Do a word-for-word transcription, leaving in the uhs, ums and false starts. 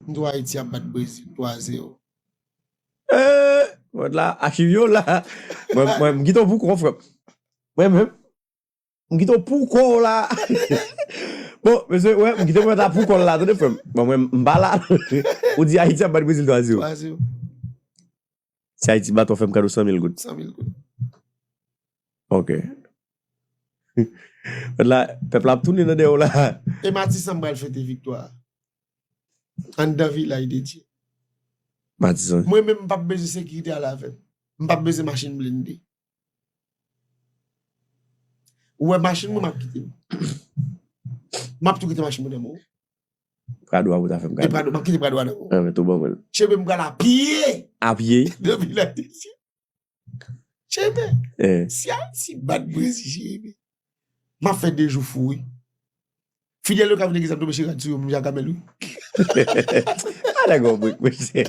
M di w Ayiti ap bat Brezil twa zewo. Eh, mwen la, achiv yo la. Mwen, mwen, m kite w pou kò, frè. Mwen menm, m kite w pou kò la. Bon, mesye, wè, m kite mwen ta pou kò la, tande, frè m. Bon, mwen, m pa la. Ou di Ayiti ap bat Brezil twa zewo. twa zewo. Si Ayiti bat, w fè m kado san mil goud. San mil goud. Ok. Mwen la, pèp la ap tounen nan dèyè w la. E Matisan pral fete viktwa a. Anndan vilaj de Dye. Matisan. Mwen menm, m p ap bezwen sekirite ale avè m. M p ap bezwen machin blende. Ou wè machin mwen, m ap kite. M ap tou kite machin mwen nan men w. Prado a pou ta fè m E kado. Prado, m ap kite Prado a nan men w. Ah, men tou bon, mwen. Chebe m pral a pye. A pye. Nan vilaj de Dye. Chebe. Eh. Si Ayiti bat Brezil, chebe. M ap fè de jou fou, wi. Fidel yo ka vin legliz ap tonbe chirad sou yo, m ja kamèl, wi. Ah, nèg ou brik, mesye.